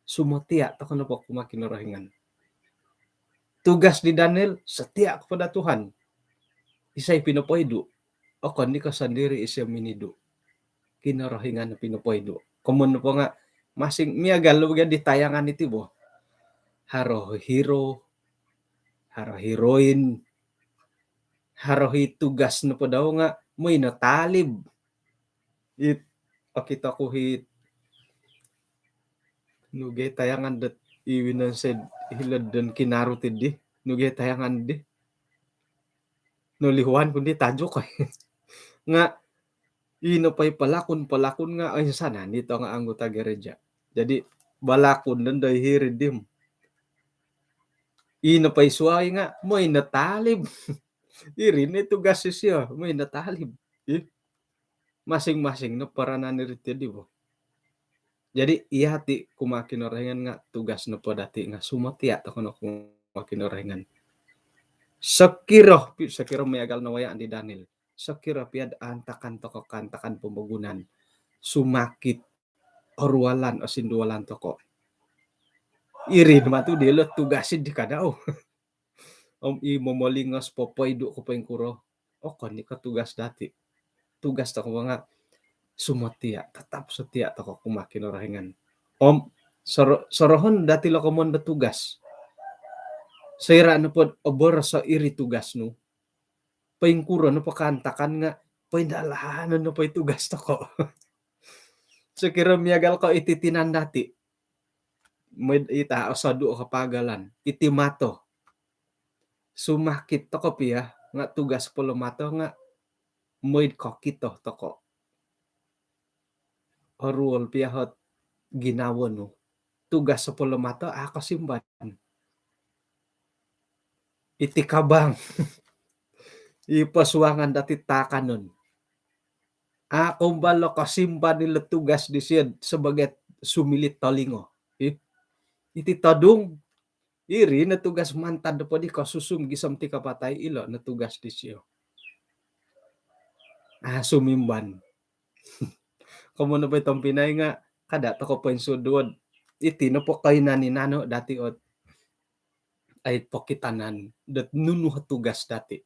Sumotia' toko' nopo kumaa Kinorohingan. Tugas di Daniel, setia kepada Tuhan. Isai pinopoidu'? okon i ko sondiri isio minidu. Kinorohingan pinopoidu. Komoyon nopo nga masing miagal lo bagi di tayangan iti bo. Haro hero, haro heroin, haro hi tugas nopo dau nga moi no talib. It okito ku hi nuge tayangan dot iwinan sed hilod don Kinaru tidi. Nuge tayangan di. Nolihuan ku di tajuk nga ino pai pelakon-pelakon nga insanan ito nga anggota gereja. Jadi balakon don doi hiri dim. Ino pai suai nga moi no talib. Iri ni tugas sisio, moi no talib. Ih. Masing-masing no peranan iri tidi bo. Jadi iyati kumaa Kinorohingan nga tugas nopo dati nga sumotia toko no kumaa Kinorohingan. Sokiro, sokiro miagal no wayaan di Daniel. Sokiro piad antakan toko kaantakan pomogunan, sumakit, orualan, osindualan toko. Iri no matu dilo tugas di kadau. Om i momolingos popoidu ko poingkuro. Okon i ko tugas dati. Tugas toko nga sumotia, tetap setia toko kumaa Kinorohingan. Om soro-, sorohon dati lo komoyon do tugas. Soira nopo oboros iri tugas nu, poingkuro nopo kaantakan nga poindalanon nopo i tugas toko. Sokiro miagal ko iti tinan dati. Moid ita osodu o kapagalan. Iti mato. Sumakit toko pia nga tugas po lo mato nga moid kokito toko. Oruol pia hot ginawo nu. Tugas po lo mato a kosimban. Iti kabang. I posuangan dati taakanon. A kombal lo kosimban ilo tugas disio sebagai sumilit tolingo. Ih. Iti todung. Iri no tugas mantad do podi kosusum gisom ti kapatai ilo no tugas disio. A sumimban. Komoyon nopo i tompinai nga kada toko poinsuduod. Iti nopo koinan-inan no dati ot ai pokitanan dot nunu tugas dati.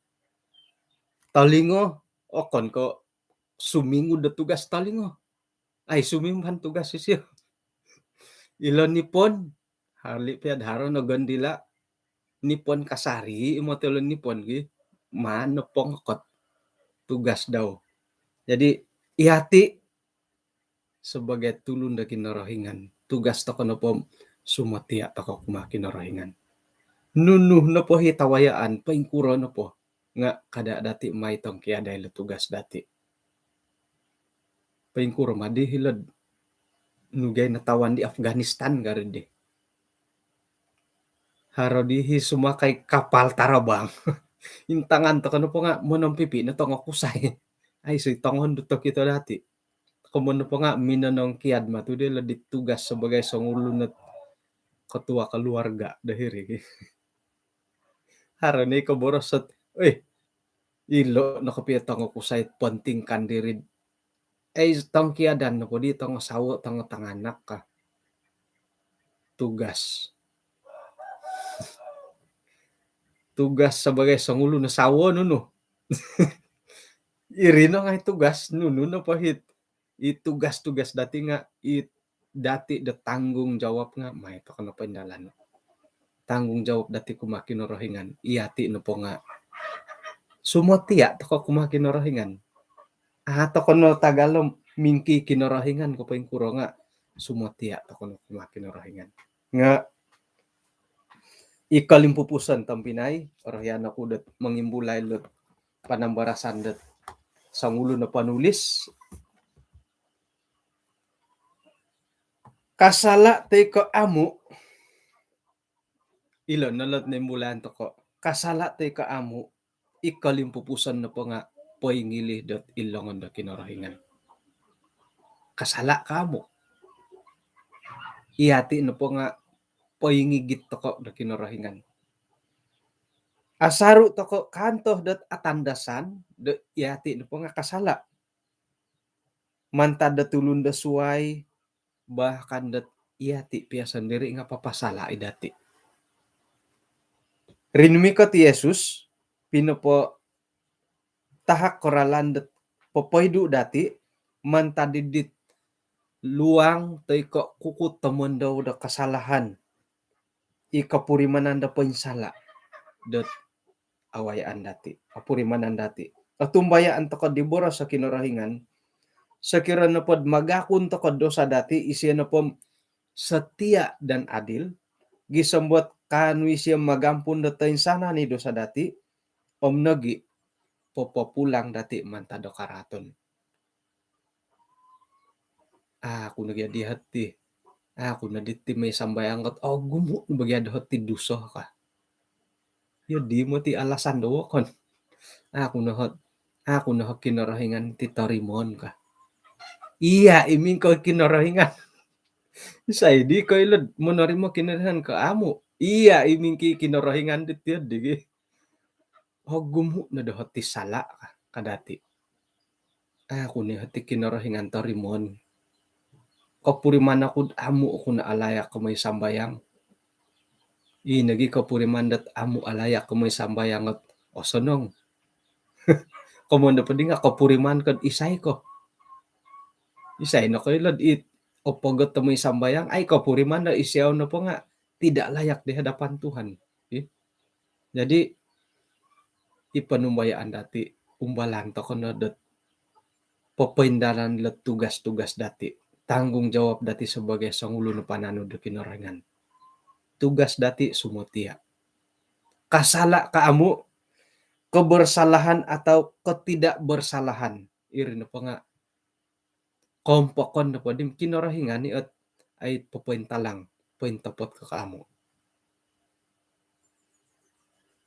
Tolingo, okon ko sumingud do tugas tolingo. Ai sumimban tugas sisio. Ilo nipon, hali piad haro no gondila. Nipon kasari, imo telo nipon gi. Maan no pongkot tugas dau. Jadi, iyati sebagai tulun do Kinorohingan, tugas toko nopo sumotia toko kumaa Kinorohingan. Nunu nopo hi tawayaan, poingkuro nopo, nga kada dati mai tongkiadai lo tugas dati. Poingkuro madi hilod nugai natawan di Afghanistan gari di. Haro di hi sumakai kapal tarabang. Intangan toko nopo nga monompipi no tongo kusai. Ai sui tongon do tokito dati. Komoyon nopo nga minonongkiad matu di lo di tugas sebagai songulun ot ketua keluarga do hiri. Haro ni koboros ot, eh, ilo no kopio tongo kusai pentingkan diri. Eh, tongkiadan nopo di tongo sawo, tongo tanganak ka. Tugas. Tugas sebagai songulun sawo nunu. Iri no ngai tugas nunu nopo hit. I tugas-tugas dati nga i dati do tanggungjawab nga mai toko nopo indalan. Tanggungjawab dati kumaa Kinorohingan. Iyati nopo nga sumotia toko kumaa Kinorohingan. A toko no tagal lo mingki Kinorohingan ko poingkuro nga sumotia toko no kumaa Kinorohingan. Nga i kolimpupuson tompinai, orohian oku dot mongimbulai dot panambarasan dot songulun o panulis. Kasala toi ko amu, ilo no lot nimbulaian toko. Kasala toi ko amu, i kolimpupuson nopo nga poingilih dot ilongon do Kinorohingan. Kasala ko amu, iyati nopo nga poingigit toko do Kinorohingan. Asaru toko kanto dot atandasan do iyati nopo nga kasala. Mantad do tulun do suai, bahkan dot iyati pia sondiri nga papasala i dati. Rinumikot i Yesus, pinopo tahak ko ralan dot popoidu dati mantad dit luang toi ko kukut tomondou do kasalahan i kopurimanan do poinsala dot awayaan dati, opurimanan dati. Otumbayaan toko di boros o Kinorohingan, sokiro nopod magakun toko dosa dati, isio nopo setia dan adil, gisom dot kaanu isio magampun do toinsanan i dosa dati, om nogi popopulang dati mantad do karaaton. Aku nogi adi hati. Aku no diti mai sambayang kot, ogumu' no bagi ada hati dosa ka. Iyo di moti alasan do wokon. Aku no hot, aku no hot Kinorohingan ti torimoon ka. Iya, iming ko Kinorohingan. Isai di ko ilod monorimo Kinorohingan ko amu'. Iya, iming ki Kinorohingan diti iyo di gi. Ogumu' no do hoti sala' ka, ka dati. Aku ni hoti Kinorohingan torimoon. Kopuriman oku'd amu' oku no alayak ko moi sambayang. I nogi kopuriman dot amu' alayak ko moi sambayang ot osonong. Komon do podi nga' kopuriman ko'd isai ko. Isai no ko ilod it opogot do moi sambayang, ai kopuriman do isio nopo nga' tidak layak di hadapan Tuhan. Ih. Jadi, i ponumbayaan dati, umbalan toko no dot popoindalan lo tugas-tugas dati, tanggungjawab dati sebagai songulun o pananud do Kinorohingan. Tugas dati sumotia. Kasala' ka amu', kebersalahan atau ketidakbersalahan, iri nopo nga' kompokon nopo di Kinorohingan i ot ai popointalang, pointopot ko ka amu'.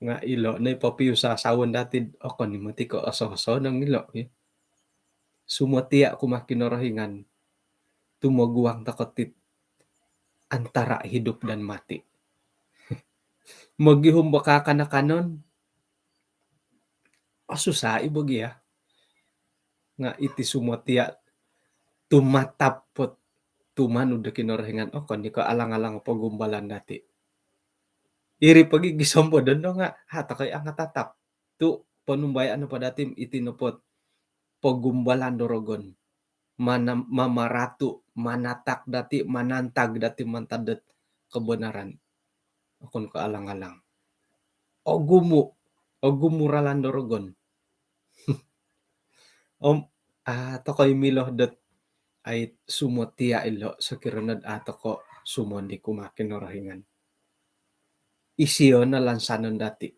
Nga' ilo' no i popiusasaon dati'd okon i moti ko oso-oso nong ilo' i. Sumotia' kumaa Kinorohingan, tumoguang toko tit antara hidup dan mati. Mogihum bo kakan-akanon, osusa' i bo gia. Nga' iti sumotia' tumatap pot tumanud do Kinorohingan, okon i ko alang-alang pogumbalan dati. Iri pogi gisom po dondo nga' a' toko i angatatap. Tu' ponumbayaan nopo dati iti nopo pogumbalan do rogon. Mana-, mamaratu', manatak dati, manantag dati mantad dot kebenaran. Okon ko alang-alang. Ogumu', ogumu' ralan do rogon. Om a' toko i milo dot ai sumotia' ilo' sokiro nod a' toko sumondi kumaa Kinorohingan. Isio no lansanon dati.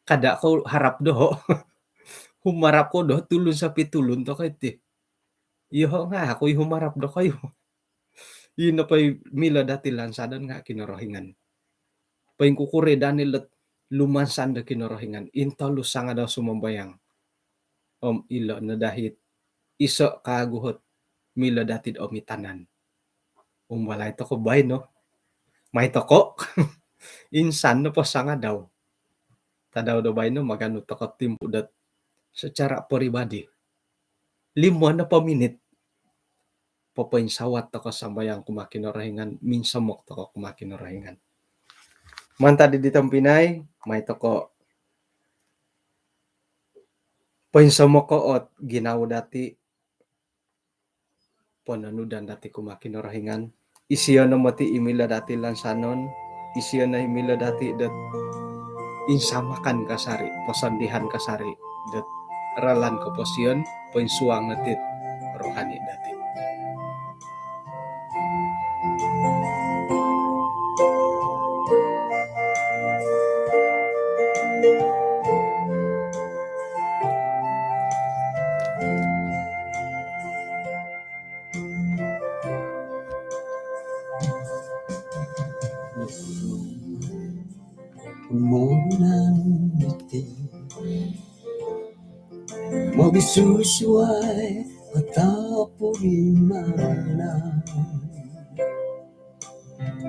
Kada' kou harap doho'. Humarap kou doho' tulun sopi tulun toko iti. Iyoho' nga' aku i humarap dokoyu. Ino po i milo dati lansanon nga' Kinorohingan. Poingkukuro i Daniel dot lumansan do Kinorohingan, intolu sangadau sumambayang. Om ilo' no dahit iso' kaaguhot milo dati'd omitanan. Umbalai toko baino. Mai toko. Insan nopo sangadau. Tadau do baino maganu toko timpu dot secara peribadi. Limo nopo minit. Popoinsawat toko sambayang kumaa Kinorohingan, minsomok toko kumaa Kinorohingan. Mantad di tompinai, mai toko poinsomoko' ot ginawo dati, pononudan dati kumaa Kinorohingan. Isio no moti i milo dati lansanon, isio no i milo dati dot insamakan kasari, posondihan kasari dot ralan koposion, poinsuang no tit rohani dati. Pomogunan iti mogisusuai atau purimanan.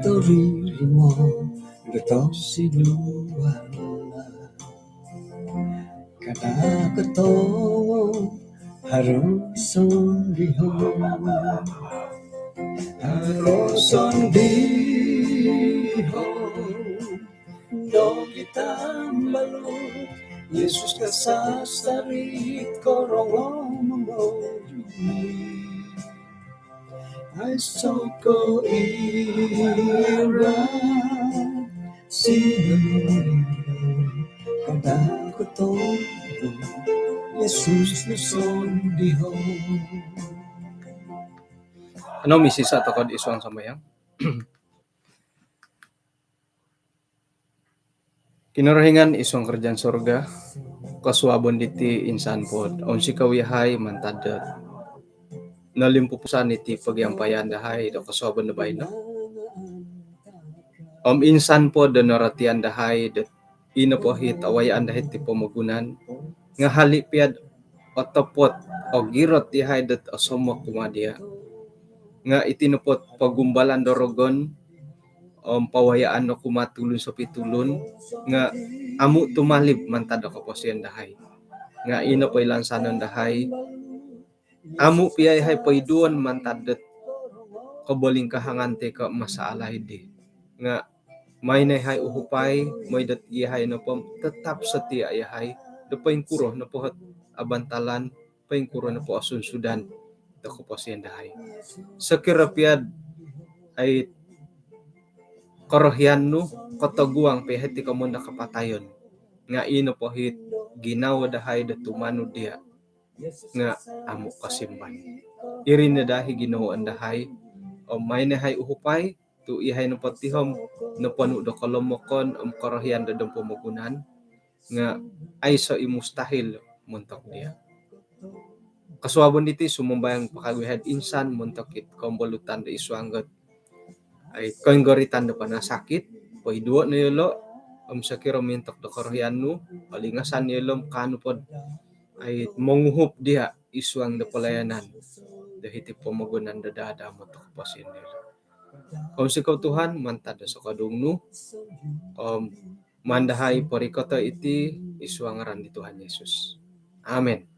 Toririmo do tosiduan. Kada' kotongo haro sondihon. Haro sondihon do gitambalut Yesus kasasari korongou mongoi. Aiso ko ira sinun kada ko to. Yesus nuson diho. Ano misisa tokod isuang sambayang. Kinorohingan isuang kerajaan sorga, kosuabon diti insan pod om sikau yahai mantad dot nolimpupusan iti pogiampayan dahai do kosuabon do baino. Om insan pod do norotian dahai dot ino pohit awayaan dahai ti pomogunan, ngahali piad otopot ogirot yahai dot osomok kumaa dia. Nga iti nopot pogumbalan do rogon om pawayaan no kumaa tulun sopi tulun nga amu tumalib mantad do koposion dahai. Nga ino po ilansanon dahai, amu pia yahai poiduon mantad dot kobolingkahangan ti ko masalah idi. Nga mai no yahai uhupai, moi dot yahai nopo tetap setia yahai do poingkuro nopo hot abantalan, poingkuro nopo osunsudan do koposion dahai. Sokiro piad ai korohian nu kotoguang pia hiti komon do kapatayon. Nga ino pohit ginawo dahai do tumanud dia nga amu kosimban. Iri no dahai ginawo dahai, om mai no yahai uhupai, tu yahai nopo tihom noponu do kolomokon om korohian do dom pomogunan, nga aiso i mustahil montok dia. Kosuabon diti sumambayang pakagu yahai insan montok it kombolutan do isuang dot ai koinggoritan do panasakit, poiduo no yolo, om sokiro mintok do korohian nu, olingasan yolo om kaanu pod ai monguhup dia isuang do pelayanan do hiti pomogunan do dada montok posin yolo. Om sikau Tuhan mantad do sokodung nu, om maan dahai porikoto iti isuang ngaran di Tuhan Yesus. Amen.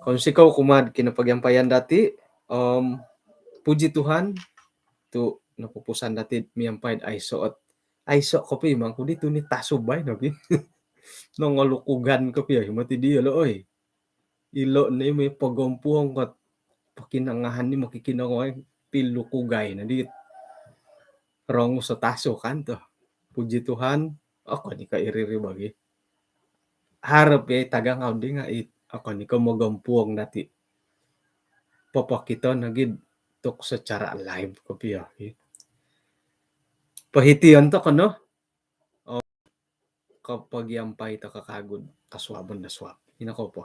Om sikau kumaa kinopogiampayan dati, om puji Tuhan tu nopupusan dati miampai aiso ot aiso kopi mangku di tuni tasub ai nogi. Nongolukugan kopi ai mati dia lo oi. Ilo ni mi pogompuong kot pakinangahan ni makikinongoi pilukugai na di rongus o tasu kan tu. Puji Tuhan, okon i ko iri-iri bagi. Harap ya tagang au di nga it okon i ko mogompuong dati. Popokito nogi tuk secara live kopio. Pohition to kono. Kopogiampai to kakagud kasuabon do suab. Ino ko po.